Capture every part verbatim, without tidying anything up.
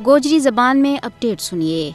گوجری زبان میں اپڈیٹ سنیے۔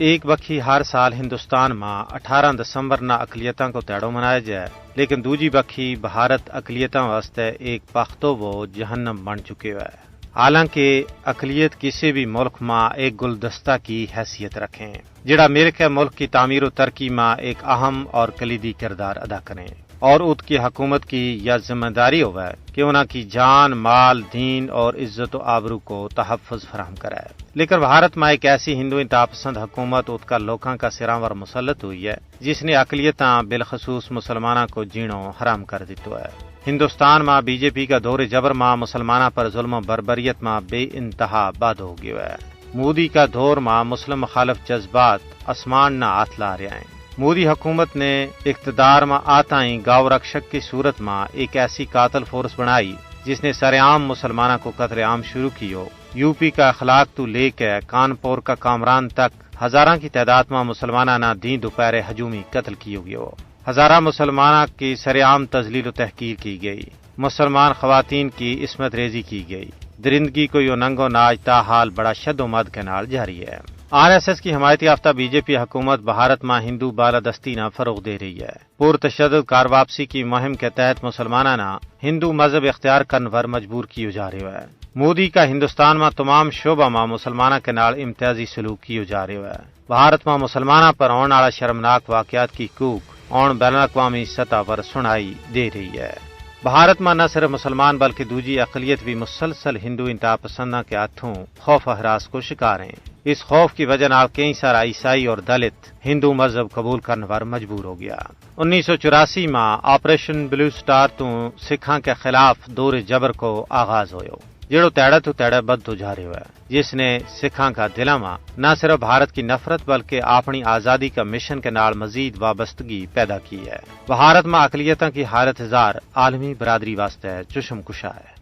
ایک بکھی ہر سال ہندوستان ما اٹھارہ دسمبر نا اقلیتاں کو تہڑو منایا جائے، لیکن دوجی بکھی بھارت اقلیتاں واسطے ایک پختو وہ جہنم بن چکے ہوئے۔ حالانکہ اقلیت کسی بھی ملک ما ایک گلدستہ کی حیثیت رکھیں، جڑا مل کے ملک کی تعمیر و ترقی ما ایک اہم اور کلیدی کردار ادا کریں، اور ات کی حکومت کی یا ذمہ داری ہووے کہ انہاں کی جان، مال، دین اور عزت و آبرو کو تحفظ فراہم کرے۔ لیکن بھارت ما ایک ایسی ہندو انتہا پسند حکومت ات کا لوکاں کا سراں ور مسلط ہوئی ہے، جس نے اقلیتاں بالخصوص مسلماناں کو جینو حرام کر دیتو ہے۔ ہندوستان ما بی جے پی کا دور جبر ما مسلماناں پر ظلم و بربریت ما بے انتہا بد ہو گیو ہے۔ مودی کا دور ما مسلم مخالف جذبات آسمان نا ہاتھ لا رہیا ہیں۔ مودی حکومت نے اقتدار ما آتا ہی گاؤ رکشک کی صورت ما ایک ایسی قاتل فورس بنائی، جس نے سر عام مسلماناں کو قتل عام شروع کیو۔ یو پی کا اخلاق تو لے کے کانپور کا کامران تک ہزاراں کی تعداد ما مسلماناں نا دین دوپہرے ہجومی قتل کیو گیو۔ ہزاراں مسلماناں کی سر عام تذلیل و تحقیر کی گئی۔ مسلمان خواتین کی عصمت ریزی کی گئی۔ درندگی کو یوہ ننگو ناج تا حال بڑا شد و مد کے نال جاری ہے۔ آر ایس ایس کی حمایتی یافتہ بی جے پی حکومت بھارت ما ہندو بالادستی نا فروغ دے رہی ہے۔ پر تشدد کار واپسی کی مہم کے تحت مسلماناں نا ہندو مذہب اختیار کرن پر مجبور کیو جا رہیو ہے۔ مودی کا ہندوستان ما تمام شعبہ ما مسلماناں کے نال امتیازی سلوک کیو جا رہیو ہے۔ بھارت ما مسلماناں پر ہون آڑا شرمناک واقعات کی کوک ہون بین الاقوامی سطح پر سنائی دے رہی ہے۔ بھارت ما نہ صرف مسلمان بلکہ دوجی اقلیت بھی مسلسل ہندو انتہا پسنداں کے ہاتھوں خوف و ہراس کو شکار ہیں۔ اس خوف کی وجہ نال کئی سارا عیسائی اور دلت ہندو مذہب قبول کرن پر مجبور ہو گیا۔ انیس سو چوراسی ما آپریشن بلیو سٹار تو سکھاں کے خلاف دور جبر کو آغاز ہویو، جیڑو تیڑے تو تیڑے بدھو جا رہیو ہے، جس نے سکھاں کا دلاں ما نہ صرف بھارت کی نفرت بلکہ اپنی آزادی کا مشن کے نال مزید وابستگی پیدا کی ہے۔ بھارت ما اقلیتاں کی حالت ہزار عالمی برادری واسطے چشم کشا ہے۔